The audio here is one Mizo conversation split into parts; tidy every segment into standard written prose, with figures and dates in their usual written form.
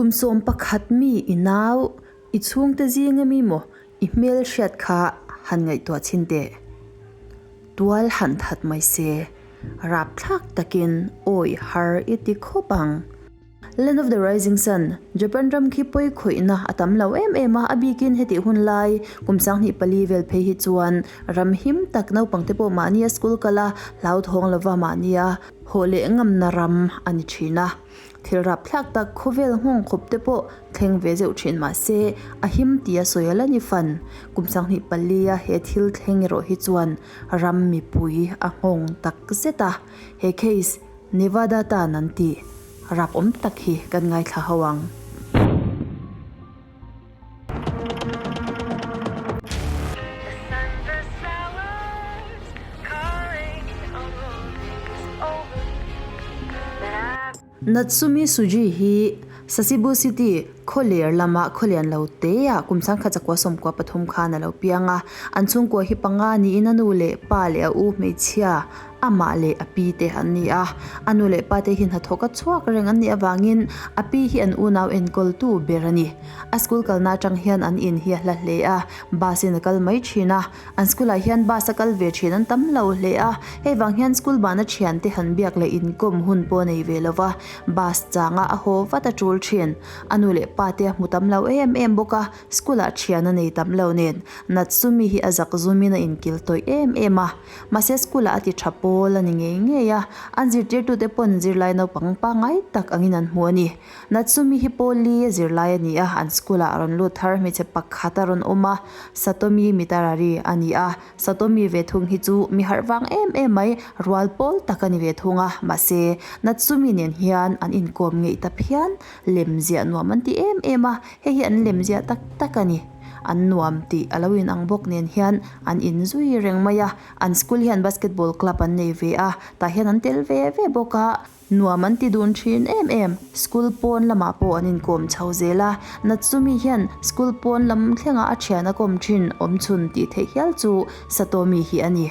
Kum 11 mi i nau, i chhungte zinga mi maw i hmelhriat kha han ngaihtuah chhin teh. Tual han that mai se, rapthlak takin awi har i ti khawp ang. Land of the Rising Sun, Japan ram khi pawi khawihna a tam lo em em a, a bikin hetih hun lai kum 24 vel phei hi chuan ram him tak naupangte pawh mahnia school kal a, hlauthawng lova mahnia haw leh ngamna ram a ni thin a. Thil rapthlak tak khawvel nghawng khawp te pawh thleng ve zeuh thin mah se a him tia sawi a la ni fan. Kum 24 a he thil thleng erawh hi chuan ram mipui a nghawng tak zet a, he case Nevada tan an tih rap awm tak hi kan ngaithla ho ang. Natsumi Suji hi Sasebo City khawler lama khawlian lo teah kum 1993 khan a lo piang a. An chhungkua hi panga niin a nu leh pa leh a u hmeichhia amah leh a pi te an ni a. A nu leh pa te hi hnathawk a chhuak reng an nih avangin a pi hi an unau enkawltu ber a ni. A school kalna atang hian an in hi a hla hle a, bus in a kal mai thin a. An school ah hian bus a kal ve thin an tam lo hle a, hei vang hian school bana thiante han biak leh inkawm hun pawh a nei ve lo va, bus changa a haw vat a tul thin. A nu leh pa te a hmu tam lo em em bawk a, school ah thian a nei tam lo nen Natsumi hi a zak zumin a inkil tawih em em a. Mahse school ah a ti tha pawl a ni ngei ngei a, an zirtirtute pawn zirlai naupang pangngai tak angin an hmu a ni. Natsumi hi Pawli a zirlai a ni a, an school ah a rawn lut thar hmeichhe pakhat a rawn awm a, Satomi Mitarari a ni a, Satomi ve thung hi chu mi harh vang em em mai, rual pawl tak a ni ve thung a, mahse Natsumi nen hian an inkawm ngeih ta phian, lem ziah nuam an ti em em a, hei hi an lem ziah tak tak a ni. An nuam tih a lo inang bawk nen hian an inzui reng mai a, an school hian basketball club an nei ve a, tah hian an tel ve ve bawk a. Nuam an ti dun thin em em. School pawn lamah pawh an inkawm chho zel a, Natsumi hian school pawn lam thlengah a thian a kawm thin awmchhun tih theih hial chu Satomi hi a ni.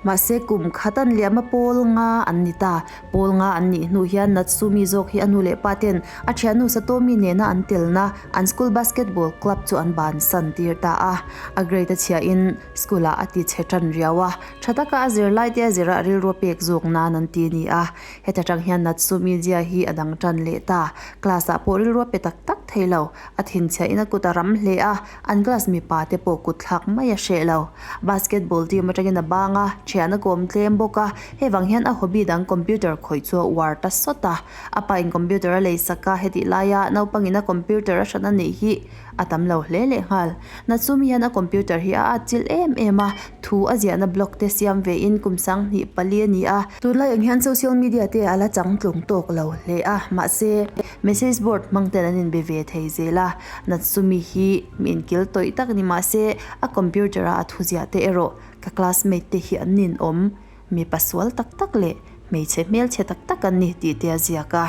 Mahse kum khat an liam a pawl nga an ni ta. Pawl nga an nih hnu hian Natsumi zawk hi a nu leh pa ten a thiannu Satomi nena an telna an school basketball club chu an bansan tir ta a. A grade a chhiahin school ah a ti chhe tan riau a. Tha taka a zirlai te a zirah rilru a pek zawk nan an ti a ni a, heta tang hian Natsumi zia hi a dang tan leh ta. Class ah pawh rilru a pe tak tak thei lo. A thinchhiah in a kut a ram hle a, an class mipa te pawh kut thlak mai a hreh lo. Basketball team atangin a bang a, thian a kawm tlem bawk a, hei vang hian a hobby dang computer khawih chu a uar ta sawt a. A pa in computer a lei sak a, hetih laia naupangin a computer a hran a neih hi A tam lo hle leh nghal. Natsumi hian a computer hi a atchilh em em a, thu a ziahna blog te siam ve in kum 24 a ni a. Tunlai ang hian social media te a la changtlung tawk lo hle a, mahse message board hmang ten an inbe ve thei zel a. Natsumi hi mi inkil tawih tak ni mahse a computer a a thu ziah te erawh ka classmate te hi an ninawm, mipa sual tak tak leh hmeichhe hmelchhe tak tak an ni tih te a ziak a.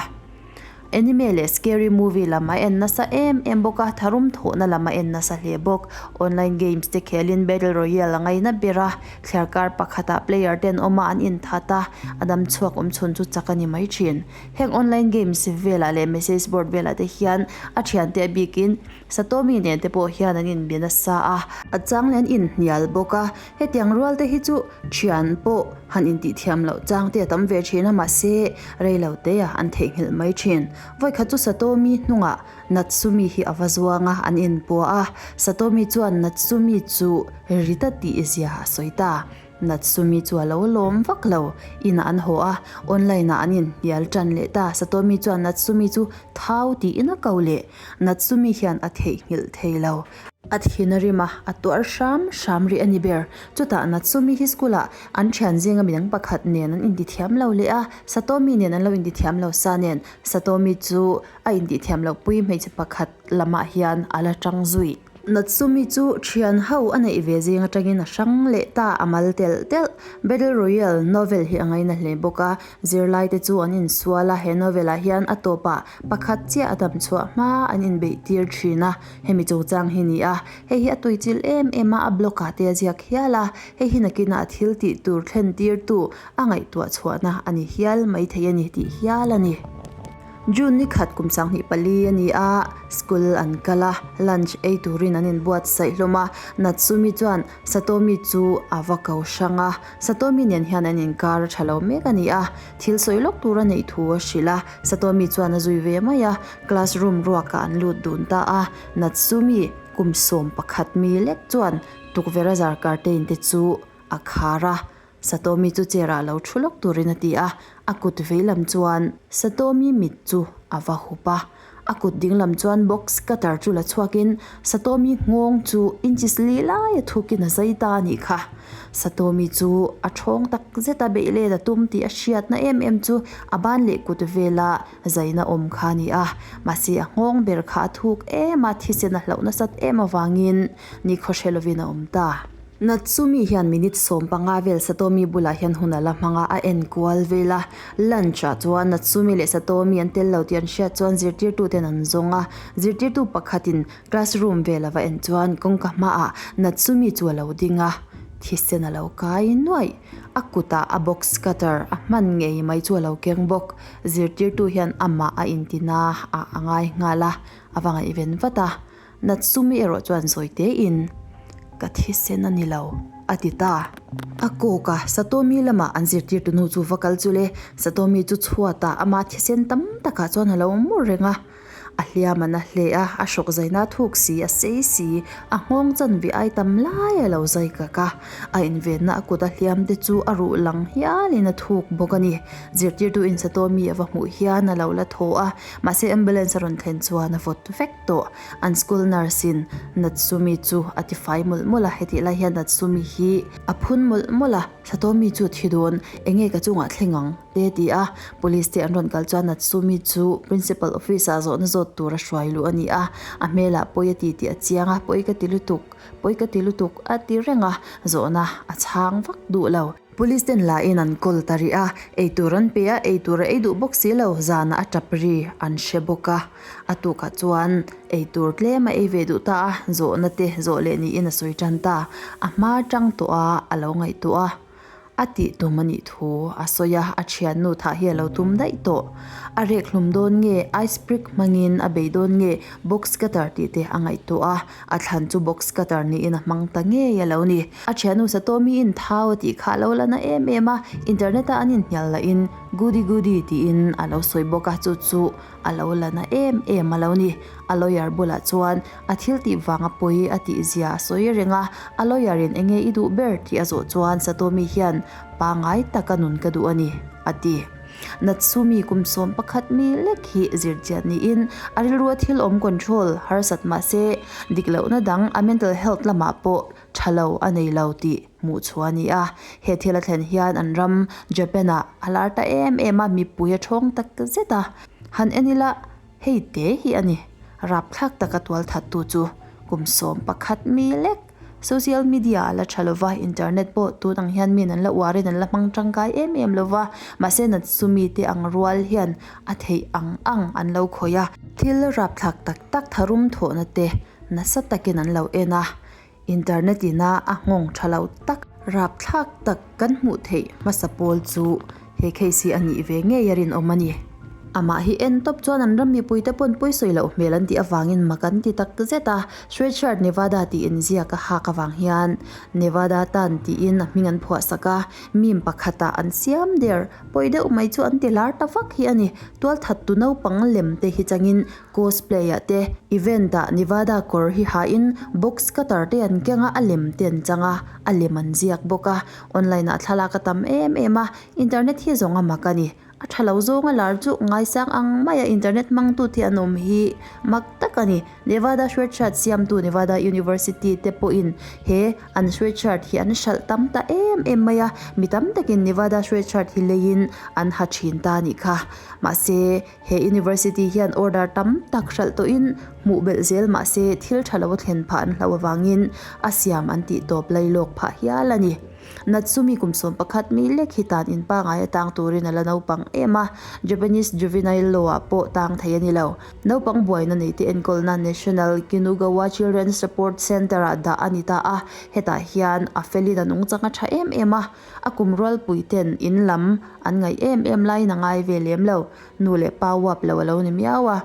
Anime leh scary movie lam a en nasa em em bawk a, tharum thawhna lam a en nasa hle bawk. Online games te khelin Battle Royale a ngaina ber a, thliarkar pakhatah player ten awm a an inthat a, a dam chhuak awm chhun chu chak a ni mai thin. Heng online games velah leh message board velah te hian a thiante a bikin Satomi nen te pawh hian an inbe nasa a, a chang leh an inhnial bawk a, hetiang rual te hi chu thian pawh han intih thiam loh chang te a tam ve thin a, mahse rei lo te ah an theihnghilh mai thin. Vawikhat chu Satomi hnungah Natsumi hi a va zuang a, an inpua a, Satomi chuan Natsumi chu Rita tih zia a sawi ta. Natsumi chu a lo lawm vak lo. Inah an haw a, online ah an inhnial tan leh ta. Satomi chuan Natsumi chu thau tiin a ko leh. Natsumi hian a theihnghilh thei lo. A thin a rim a, a tuar hram hram rih a ni ber. Chutah Natsumi hi school ah an thian zinga midang pakhat nen an intithiam lo leh a, Satomi nen an lo intithiam lo sa nen Satomi chu a intihthiam loh pui hmeichhe pakhat lamah hian a la tang zui. Natsumi chu thian ho a neih ve zing atangin a hrang leh ta a mal telh telh. Battle Royale novel hi a ngaina hle bawk a, zirlai te chu an insual a, he novel ah hian a tawpah pakhat chiah a dam chhuah hma an inbeih tir thin a, hemi chungchang hi ni a, hei hi a tuichilh em em a, a blog ah te a ziak hial a, hei hi nakinah a thil tih tur thlen tirtu a ngaihtuah chhuahna a ni hial maithei a ni tih hial a ni. June ni khat kum 24 a ni a, school an kal a, lunch ei turin an inbuatsaih hlawm a, Natsumi chuan Satomi chu a va ko hrang a, Satomi nen hian an inkar a tha lo mek a ni a, thil sawi lawk tur a neih thu a hrilh a, Satomi chuan a zui ve mai a, classroom ruakah an lut dun ta a, Natsumi kum 11 mi lek chuan tukverh a zar curtain te chu a khar a, Satomi chu chair ah lo thu lawk turin a ti a, a kut vei lam chuan Satomi mit chu a va hup a, a kut ding lam chuan box cutter chu la chhuakin Satomi nghawng chu inches li lai a thukin a zai ta a nih kha. Satomi chu a thawng tak zet a beih let a tum tih a hriatna em em chu a ban leh kut vela zaina awm kha a ni a, mahse a nghawng ber kha a thuk em a, thisen a hlauh nasat em avangin nikhaw hre lovin a awm ta. Natsumi hian minute 15 vel Satomi bulah hian hun a la hmang a, a en kual vel a. Lunch ah chuan Natsumi leh Satomi an tel lo tih an hriat chuan zirtirtu ten an zawng a. Zirtirtu pakhatin classroom vel a va en chuan kawngka hmaah Natsumi chu a lo ding a, thisen a lo kai nuaih. A kutah a box cutter a hman ngei mai chu a lo keng bawk. Zirtirtu hian amah a intina ah a ngai nghal a, a va ngaihven vat a. Natsumi erawh chuan sawi tein, Ka thisen a ni lo, a ti ta. A kawk a, Satomi lamah an zirtirtu nu chu va kal chu le. Satomi chu chhuatah ama thisen tam takah chuan a lo mu reng a. A hliam a na hle a, a hrawk zaina thuk si, a sei si, a nghawng chanve ai tam lai a lo zai kak a. A invenna a kut a hliam te chu a ruh lang hialin a thuk bawk a ni. Zirtirtu in Satomi a va hmuh hian a lo la thaw a, mahse ambulance a rawn thlen chuan a vawt vek tawh. An school nurse in Natsumi chu a ti fai mawlh mawlh a, hetih lai hian Natsumi hi a phun mawlh mawlh a, Satomi chu a thi dawn, enge ka chungah thleng ang? te a ti a, police te an rawn kal chuan Natsumi chu principal office ah zawhna zawt tur a hruai luh a ni a, a hmelah pawi a ti tih a chiang a, pawi ka ti lutuk, pawi ka ti lutuk a ti reng a, zawhna a chhang vak duh lo. Police ten la in an kawl ta rih a, eitur an pe a, eitur a ei duh bawk si lo, zanah a tap ri an hre bawk a. A tukah chuan eitur tlem a ei ve duh ta a, zawhna te zawh leh niin a sawi tan ta. A hma tang tawh a, a lo ngaihtuah a, a tih tum a nih thu a sawi a, a thiannu thah hi a lo tum daih tawh. A rek hlum dawn nge, ice brick hmangin a bei dawn nge, box cutter tih te a ngaihtuah a, a thlan chu box cutter niin a hmang ta ngei a lo ni. A thiannu Satomi-in thau a tih kha a lo la na em em a, internet-a an inhnial lahin goody goody tiin a lo sawi bawk a, chu chu A lo la na em em a lo ni. A lawyer bulah chuan a thil tih vanga pawi a tih zia a sawi reng a, a lawyer in enge i duh ber tih a zawh chuan Satomi hian pangai taka nun ka duh a ni, a ti. Natsumi kum 11 mi lek hi zirchian niin a rilrua thil awm control harsat mahse dik lohna dang a mental health lamah pawh tha lo a nei lo tih hmuh chhuah a ni a. He thil a thlen hian an ram Japan ah a lar ta em em a, mipui a thawng tak zet a. Han en ila hei te hi a ni, rapthlak taka tualthat tu chu kum 11 mi lek. Social media a la tha lova, internet pawh tun ang hian min an la uarin an la hmang tangkai em em lova, mahse Natsumi te ang rual hian a theih ang ang an lo khawih a. Thil rapthlak tak tak tharum thawhna te nasa takin an lo en a, Internet ina a nghawng tha lo tak, rapthlak tak kan hmuh theih hmasa pawl chu he case hi a nih ve ngei a rinawm a ni. Amah hi en tawp chuan an ram mipuite pawn pawisawi loh hmel an tih avangin mak an ti tak zet a, Sweatshirt Nevada tih inziak a hak avang hian Nevada tan tiin a hming an phuah sak a, meme pakhatah an siam der pawi deuh mai chu an ti lar ta vak hi a ni. Tualthattu naupang lem te hi changin Cosplay ah te, event ah Nevada kawr hi ha in box cutter te an keng a, a lem te an chang a, a lem an ziak bawk a, online ah thlalak a tam em em a, internet hi zawng a mak a ni. A tha lo zawng a lar chu ngaisang ang mai a internet hmangtu te an awm hi mak tak a ni. Nevada sweatshirt siamtu Nevada University te pawhin he an sweatshirt hi an hralh tam ta em em mai a, mi tam takin Nevada sweatshirt hi leiin an ha thin ta a nih kha. Mahse. He university hian order tam tak hralh tawhin hmuh belh zel mahse thil tha lo a thlen phah an hlauh avangin a siam an tih tawp lailawk phah hial a ni. Natsumi kum 11 mi lek hi tan in pangai a tang turin a la naupang em a, Japanese Juvenile Law ah pawh tang thei a ni lo. Naupang buaina neite enkawlna National Kinugawa Children's Support Center ah dah a ni ta a, hetah hian a felin a nungchang a tha em em a, a kum rualpui ten in lam an ngaih em em laiin a ngai ve lem lo, nu leh pa uap lo a lo ni miau a.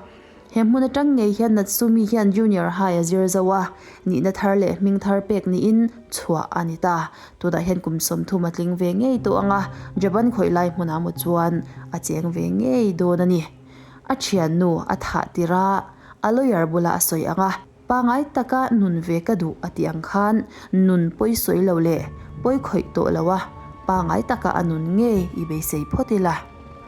He hmun atang ngei hian Natsumi hian Junior High a zir zo a, nihna thar leh hming thar pek niin chhuah a ni ta. Tunah hian kum 30 a tling ve ngei tawh ang a, Japan khawih lai hmunah maw chuan a cheng ve ngei dawn a ni. A thiannu a thah tir a, a lawyer bulah a sawi ang a, pangai taka nun ve ka duh a tih ang khan nun pawi sawi lo leh pawi khawih tawh lo a, pangai taka a nun ngei i beisei phawt ila.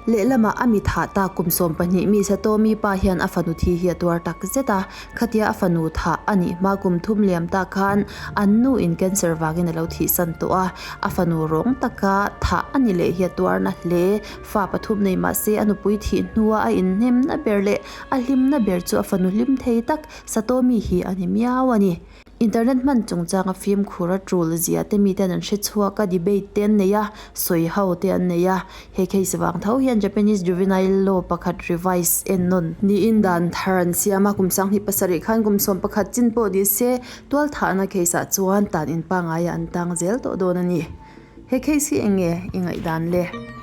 Lehlamah a mi thah tak kum 12 mi Satomi pa hian a fanu thi hi a tuar tak zet a, khatia a fanu thah a nih hma kum thum liam tak khan an nu in cancer vangin a lo thihsan tawh a, a fanu rawng taka thah a ni leh hi a tuar na hle. Fa pathum nei mah se a nupui thih hnua a inhnemna ber leh a hlimna ber chu a fanu hlim thei tak Satomi hi a ni miau a ni. Internet hman chungchanga fimkhur a tul zia te miten an hre chhuak a, debate te an nei a, sawi ho te an nei a. He case vang tho hian Japanese Juvenile Law pakhat revise en nawn niin dan thar an siam a, kum 27 khan kum 11 chin pawh ni se tualthahna case ah chuan tan in pangaiah an tang zel tawh dawn a ni. He case hi eng nge i ngaihdan le?